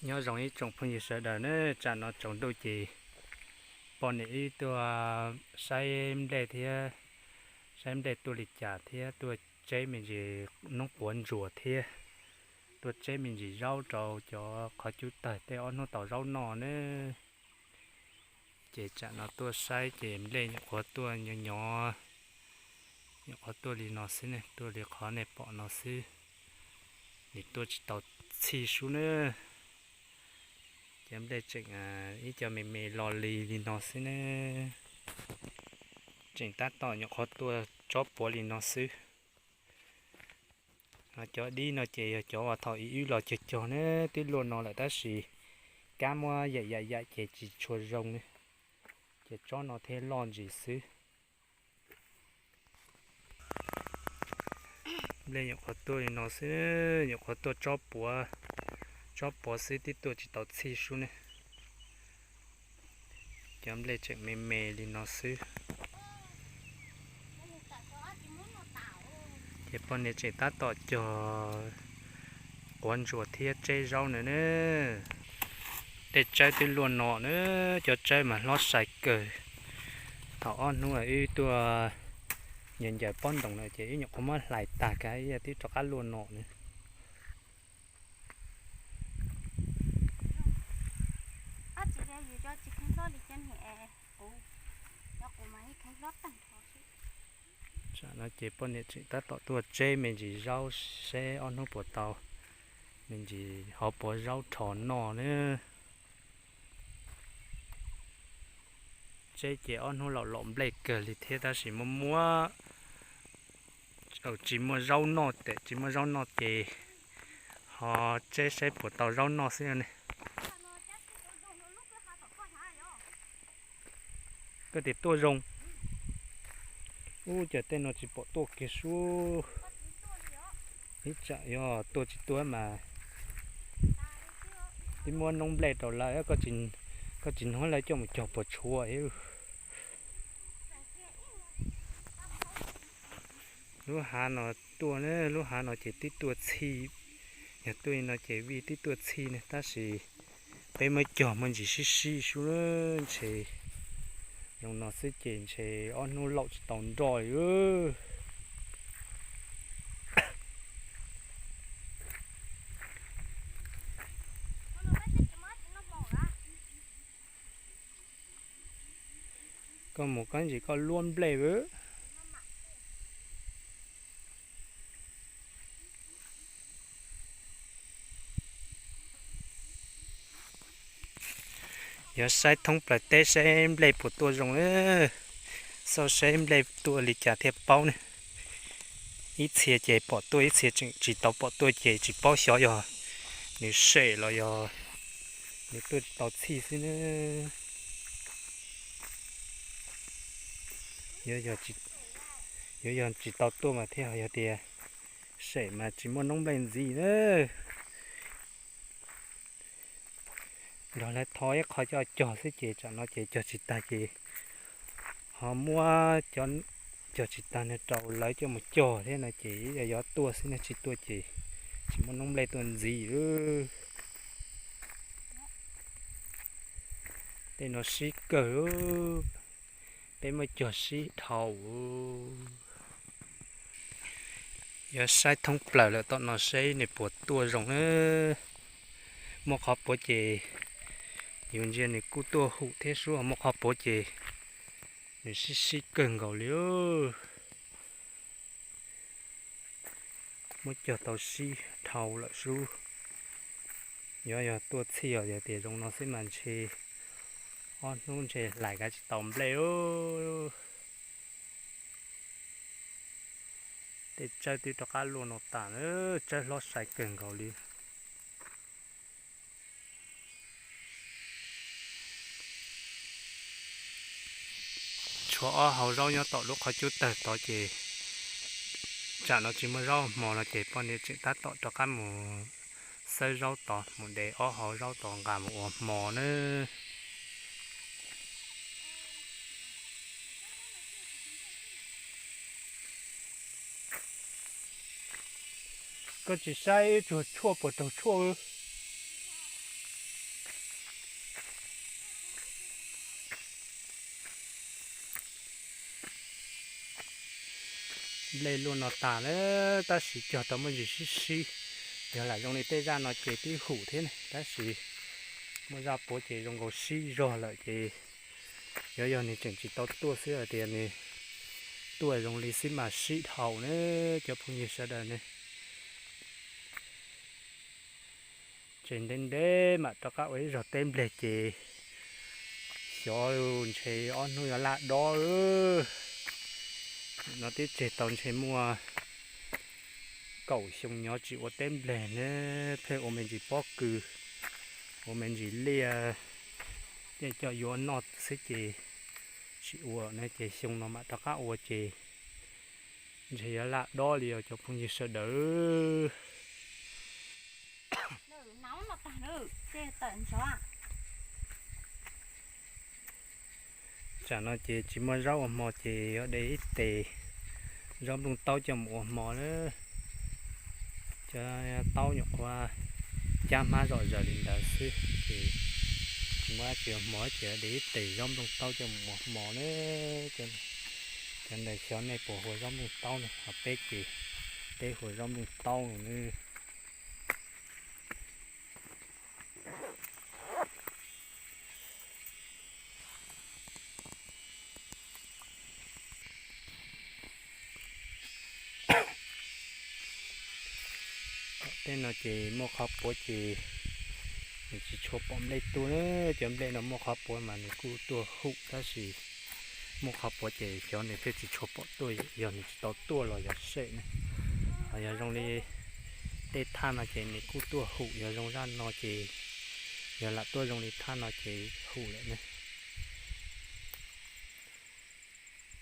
Nyob zoo ib tsoom phooj ywg sawv daws na, tsam no tsaus ntuj ces poj niam wb tuaj saib nplej thiab, saib nplej tuaj li cas thiab tuaj tseb me ntsis noob quav ntsuas thiab tuaj tseb me ntsis zaub rau cov qhov cub tawg tej ob hnub tau zaub noj na. Ces tsam no tuaj saib ces nplej nyuam qhuav tuaj nyo nyo, nyuam qhuav tuaj li no xwb ne, tuaj li qhov nej pom no xwb, nws tuaj tsis tau txhij sub na. Cov nplej tseem ib co me me lo li li no xwb ne, tseem tab tom nyuam qhuav tuaj tsob puav li no xwb. Cov dib no ces yog cov uas thaum ub los cog cog ne, twb luaj no lawm tab sis kab muab yam yam yam ces tsis tshua zoo ne, ces tsob no thiaj loj ntsis xwb. Nplej nyuam qhuav tuaj li no xwb, nyuam qhuav tuaj tsob puav, tsob puav xwb twb tuaj tsis tau txhij sub ne. Cov nplej tseem me me li no xwb. Ces poj niam tseem tab tom cog quav ntsuas thiab tseb zaub no ne. Tej tsawb twb luaj no na, cov tsawb mas hlob sai kawg. Thaum ob hnub wb tuaj ncaws ncaws pob ntoos no ces wb nyuam qhuav muab hlais tag kiag ib yam twb rov qab luaj no na. Tsam no ces poj niam tseem tab tom tuaj tseb me ntsis zaub seb ob hnub puas tau me ntsis hauv puav zaub rho noj na. Tseb ces ob hnub laum laum nplej kawg li thiab tab sis muaj muab tsis muaj zaub noj, tsis muaj zaub noj ces ho tseb saib puas tau zaub noj xwb ne. Koj tias tuaj zoo. Ub, cas tej no tsis pom tuaj kiag sub. Ib tsam yog tuaj tsis tuaj mas twb muab noob nplej rau lawv, koj tsis hnov lawv coj mus cog puas tshuav. Lub hav no tuaj ne, lub hav no ces twb tuaj txhij, yog tuaj li no ces vij twb tuaj txhij ne tab sis peb muab cog muaj ntsis sib sib sub ntshe zoo no xwb ces ntshe ob hnub laum tsis tau nroj li. Koj mus koj ntsis koj luab nplej. Yuav saib thoob plaws teb saib nplej puas tuaj zoo, xauj saib nplej tuaj li cas thiaj paub ne. Ib txhia ces pom tuaj, ib txhia tseem tsis tau pom tuaj ces tsis paub xyov yog nws sem los yog nws tuaj tsis tau txhij xwb ne. Yuav yog tsis tau tuaj mas thiaj yog tias sem mas tsis muaj noob nplej ntxiv na. Nrog lawv tho ib qho coj cog xwb ces tsam no ces cog tsis tag ces ho muab cov cog tsis tag no rau lawv coj mus cog thiab no ces ib yam yuav tuaj xwb no, tsis tuaj ces tsis muaj noob nplej tuaj ntxiv. Tej no sib kawg, peb muab cog sib dhau. Yuav saib thoob plaws lawm tom no seb nws puas tuaj zoo na. Muaj qhov puav ces yus ntsia nws kuj tuaj hum thiab sub, muaj qhov puav ces nws sib sib kawg nkaus li. Muab cog tau sib dhau lawm sub. Yuav yog tuaj txhij os, yog tias zoo no xwb mas ntshe ob hnub ntshe hlais kav tsis tau nplej. Tej tsawb twb rov qab luaj no tas, tsawb hlob sai kawg nkaus li. Tshuav ob hau zaub nyob tom lub qhov cub tawg tod ces tsam no tsis muaj zaub hmo no ces poj niam tseem tab tom rov qab mus xawb zaub tod, mus de ob hau zaub tod nqa mus ua hmo na. Koj tsis saib tsuag tshuaj puas raug tshuaj? Nplej luaj no tas lawm tab sis cog tau muaj ntsis sib sib. Yog lam zoo li tej zaj no ces twb hum thiab ne, tab sis muaj zaj puav ces zoo nkaus sib zog lawm ces yuav yog nws tseem tsis tau tuaj xwb hais tias nws tuaj zoo li xwb mas sib dhau na cov phooj ywg sawv daws ne. Tseg ntev ntev mam rov qab ua ib zog teb nplej ces xyov ntshe ob hnub yuav laj dob. No twb tseg tau ntshe muaj kaum xyoo nyob tsis ua teb nplej ne, pheej ua me ntsis pob kws, ua me ntsis liaj, tej coj yuav noj xwb ces tsis ua ne, ces xyoo no mam rov qab ua ces ntshe yuav laj dob li os cov phooj ywg sawv daws. Tsam no ces tsis muaj zaub ua hmo ces yuav de ib tes zaub nplooj taub coj mus ua hmo lawm. Cov taub nyuam qhuav cab hmab zom zaws li ntawd xwb ces tsis muaj dab tsi ua hmo ces yuav de ib tes zaub nplooj taub coj mus ua hmo lawm. Cov ntawd xyov nej puas hu ua zaub nplooj taub ne, ho peb ces peb hu ua zaub nplooj taub no nawb. Tej no ces muaj qhov puav ces nws tsis tshua pom nplej tuaj na. Cov nplej no muaj qhov puav mas nws kuj tuaj hum tab sis muaj qhov puav ces cov nws thiaj tsis tshua pom tuaj, yog nws tsis tau tuaj los yog sem ne. Ho yog zoo li tej thaj no ces nws kuj tuaj hum, yog zoo zaj no ces, yog lam tuaj zoo li thaj no ces hum lawm ne.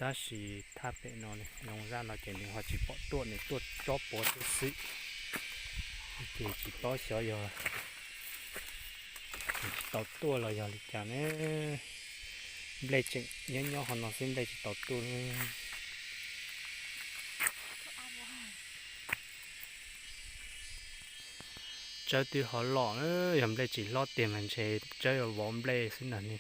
Tab sis thaj pem no zoo zaj no ces nws ho tsis pom tuaj, nws tuaj tsob puav xwb xwb. Ces tsis paub xyov yog nws tsis tau tuaj los yog li cas ne. Nplej tseem nyob nyob qhov no xwb, nplej tsis tau tuaj. Tsawb twb ho loj, yog nplej tsis hlob tiag mas ntshe tsawb yuav vov nplej xwb ntag ne.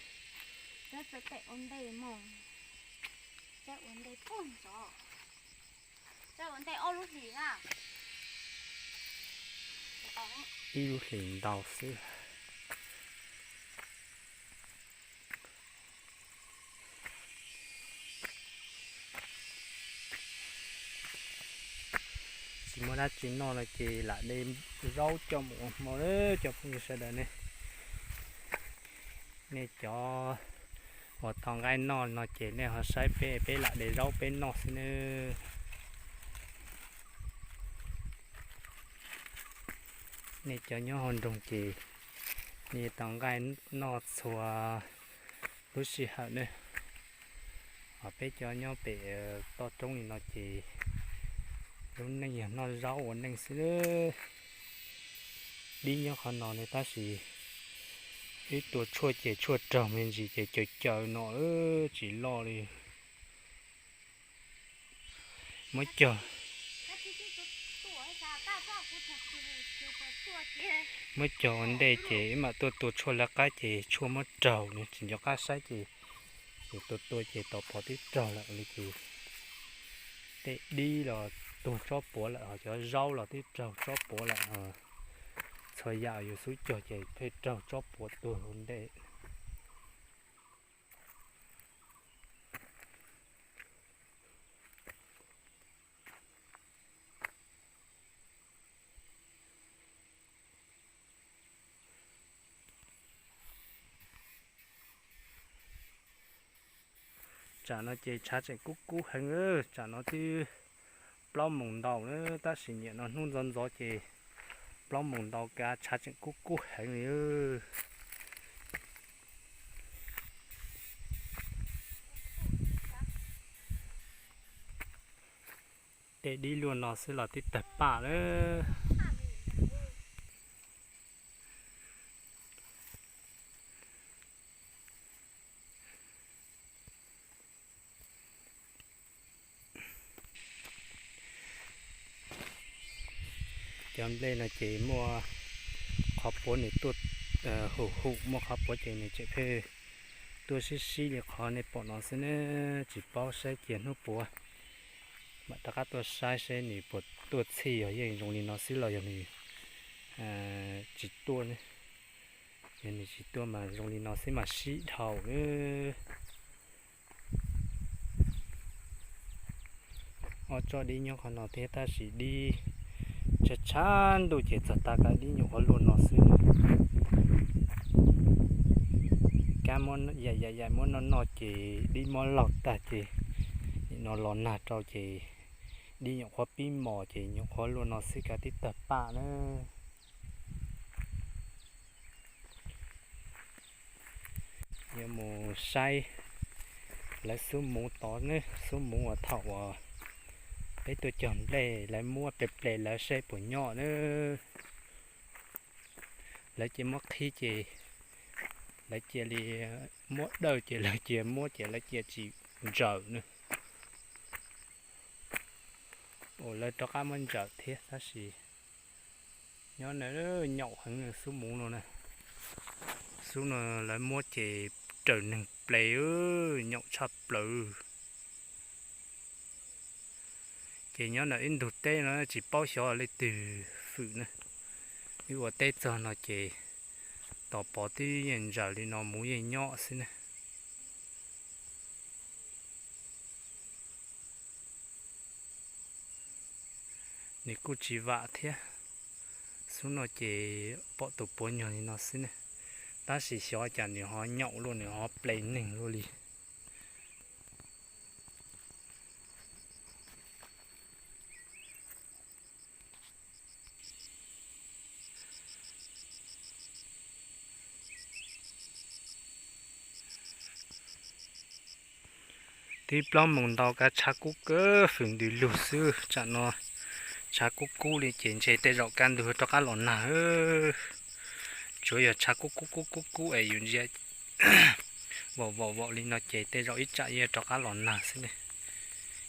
Ib lub hlis ntau xwb. Tsis muaj dab tsi noj no ces lam de zaub coj mus ua hmo na cov phooj ywg sawv daws ne. Nej cov uas tau nqaij noj no ces nej ho saib peb, peb lam de zaub peb noj xwb nawb. Nej cov nyob hauv nroog ces nej tau nqaij noj txhua lub sij hawm ne. Ho peb cov nyob pem toj roob li no ces lub neej yog noj zaub ua neej xwb. Dib nyob qhov no ne tab sis ib tua tshuaj ces tshuaj raug me ntsis ces caws caws no tsis loj li. Muab cog, muab cog ua ntej ces ib mam tuaj tua tshuaj lawv qab ces tshuaj muab raug, tsis nco qab saib ces, ces tua tua ces tau pov twb raug lawm li ces tej dib los tuag tsob puav lawm, ho cov zaub los twb raug tsob puav lawm. Txhua yam yus xub cog ces pheej raug tsob puav tuag ua ntej. Tsam no ces tshav tseem kub kub heev, tsam no twb plaub moos ntau na, tab sis nyiam no hnub ntxov ntxov ces plaub moos ntau kav tshav tseem kub kub heev li. Tej dib luaj no xwb los twb tawg paj lawm. Cov nplej no ces muaj qhov puav nws tuaj hum hum, muaj qhov puav ces nws tseem pheej tuaj sib sib li qhov nej pom no xwb ne, tsis paub saib cia hnub puav. Mam rov qab tuaj saib seb nws puas tuaj txhij, yog yeej zoo li no xwb los yog nws tsis tuaj. Yog nws tsis tuaj mas zoo li no xwb mas sib dhau na. Ob tsob dib nyob qhov no thiab tab sis dib tshav tshav ntuj ces txog tav kab dib nyuam qhuav luaj no xwb. Kab muab yam yam yam muab noj noj ces dib muab laug tag ces nim no los nag rau ces dib nyuam qhuav pib mos ces nyuam qhuav luaj no xwb kav tib tawg paj na. Yuav mus saib lawv xub muv tod ne, xub muv uas thaum uas peb tuaj cog nplej lawv muab ple ple lawv seb puas nyob na. Lawv cia muab qhib ces lawv cia li muab dawj ces lawv cia muab ces lawv cia tsis ntsaws na. Ua lawv rov qab muab ntsaws thiab tab sis nyob na, nyaum heev xub muv no na. Xub no lawv muab ces raws neeg ple, nyaum tshaj plaws. Ces nyob ntawm ib ntug teb no tsis paub xyov leej twg fwm na. Wb ua teb txog no ces tos pov twb yeej ntsaws li no muv yeej nyob xwb ne. Nws kuj tsis vam thiab. Xub no ces pom tus puav nyuag li no xwb ne. Tab sis xyov cas nws ho nyaum luaj, nws ho ple neeg luaj li. Tib plaub moos ntau kab tshav kub kawg fws ntws lug xwb. Tsam no tshav kub kub li ces ntshe tej zaum kaj ntug rov qab los nag. Tsuav yog tshav kub kub kub kub kub es yus ntsia vaum vaum vaum li no ces tej zaum ib tsam yeej rov qab los nag xwb ne.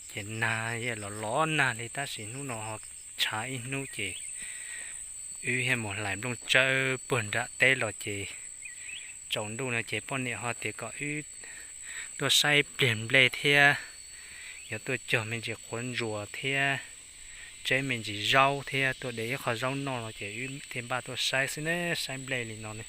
Ces nag yeej los los nag li tab sis hnub no ho tshav ib hnub ces wb thiaj mus hlais nplooj tsawb puag nram teb los ces tsaus ntuj no ces poj niam ho tias kom wb tuaj saib pliag nplej thiab, yog tuaj cog me ntsis quav ntsuas thiab tseb me ntsis zaub thiab tuaj de ib qho zaub noj no ces wb thiaj npaj tuaj saib xwb ne, saib nplej li no ne.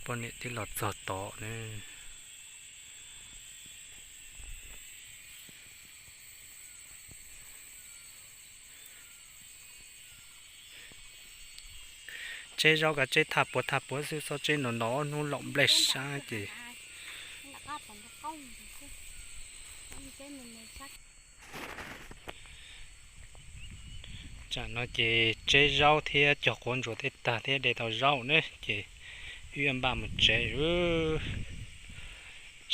Poj niam twb los txog tod ne. Tseb zaub kav tseb thaj puav thaj puav xwb, txhob tseb nrov nrov, hnub laum nplej sab ces. Tsam no ces tseb zaub thiab cog quav ntsuas tej tag thiab de tau zaub ne ces wb npaj mus tsev.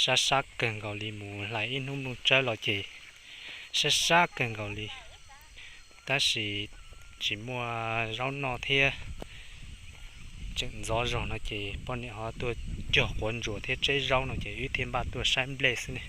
Sab sab kawg nkaus li, mus hlais ib hnub nplooj tsawb los ces sab sab kawg nkaus li, tab sis tsis muaj zaub noj thiab. Tseem ntxov zog no ces poj niam ho tuaj cog quav ntsuas thiab tseb zaub no ces wb thiaj npaj tuaj saib nplej xwb ne.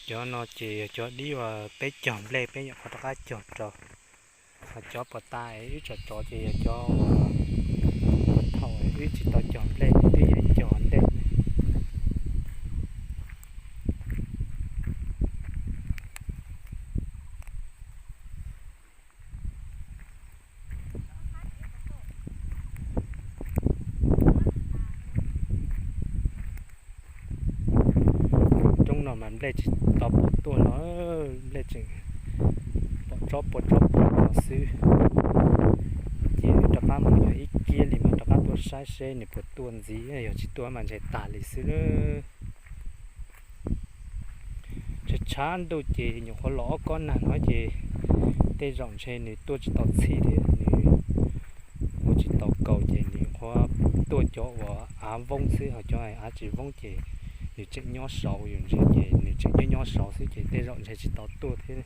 Cov no ces yog cov dib uas peb cog nplej peb nyuam qhuav rov qab cog rau. Ho cov puas tas wb tsom tsov ces yog cov uas thaum wb tsis tau cog nplej wb twb yuav cog ntej. Roob no mas nplej tsis tau pom tuaj no, nplej tseem pom tsob puas tsob puas no xwb. Ces wb rov qab mus yog ib kiab li mas rov qab tuaj saib seb nws puas tuaj ntxiv, yog tsis tuaj mas ntshe tag li xwb lawm. Tshav tshav ntuj ces nyuam qhuav los ob kob nag no ces tej zaum ntshe nws tuaj tsis tau txhij thiab nws ua tsis tau kaus ces nws nyuam qhuav tuaj cov uas av voob xwb, ho cov av tsis voob ces Nws tseem nyob saud, yus ntsia ces nws tseem nyob nyob saud xwb ces tej zaum ntshe tsis tau tuaj thiab.